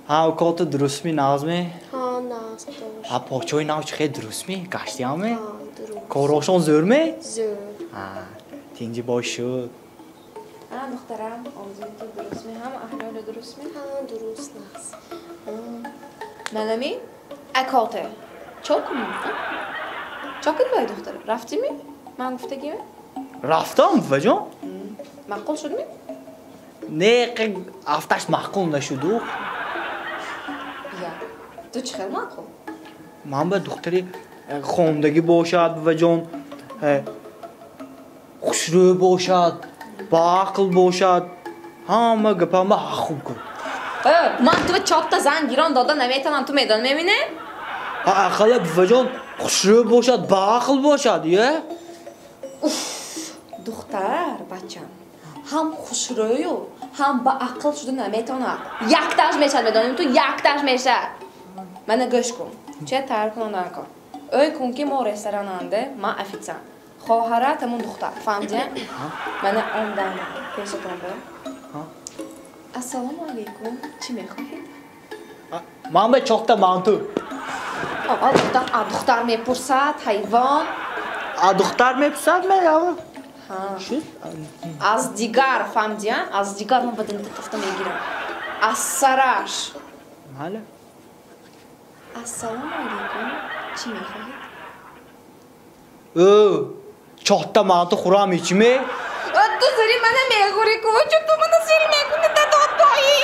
Ҳа, укото дурустми, нағзми? Ҳа, нағз, худо. Ҳа, почои нав чӣ хел, дурустми? Гаштиямми? Ҳа, дуруст. Корошон зӯрми? Зӯр. Ҳа, тинҷи бош шуд. А, духтарам, орзуи ту дурустми, ҳама аҳлоли дурустми? Ҳа, дуруст, нағз. Манами акоте. Чо кунем? Чо кунем бай, духтара? Рафтими? Ман гуфтагиме? Рафтам, буваҷон. Маъқул шудми? Не, афташ маъқул нашуду. Я. Ту чӣ хел маъқул? Ман ба духтари хондагӣ бошад, буваҷон, хушрӯ бошад, баақл бошад, ҳама гапама хуб кун. Ман ту чорта зан гирон дода наметавонам, ту медон мебине? Ақалла, буваҷон, хушрӯ бошад, баақл бошад, е? Уф, духтар, бачам, ҳам хушрӯю ҳам баақл шуда наметавонад. Якташ мешавад, медонем, ту якташ мешавад. Мана гӯш кун, че тайёр кунон накун. Ӯй кун, ки мо ресторананде, ман официант. Хоҳара тамон духтар, фаҳмидия? Мана омдам пешатон бо. Ассалому алайкум, чӣ мехоҳед? Ман ба чорта манту. Духтар, а духтар мепурсад, ҳайвон. А духтар мепурсад, меява? Аз дигар, фаҳмидия? Аз дигар ман баданта тафта мегирам. Аз сараш. Мале. Ассалому алайкум, чӣ мехоҳед? Ӯ, чорта манту хӯрам, ичме? Ту зари мана мехӯри ку, чо ту мана сир мекунӣ, дадотои?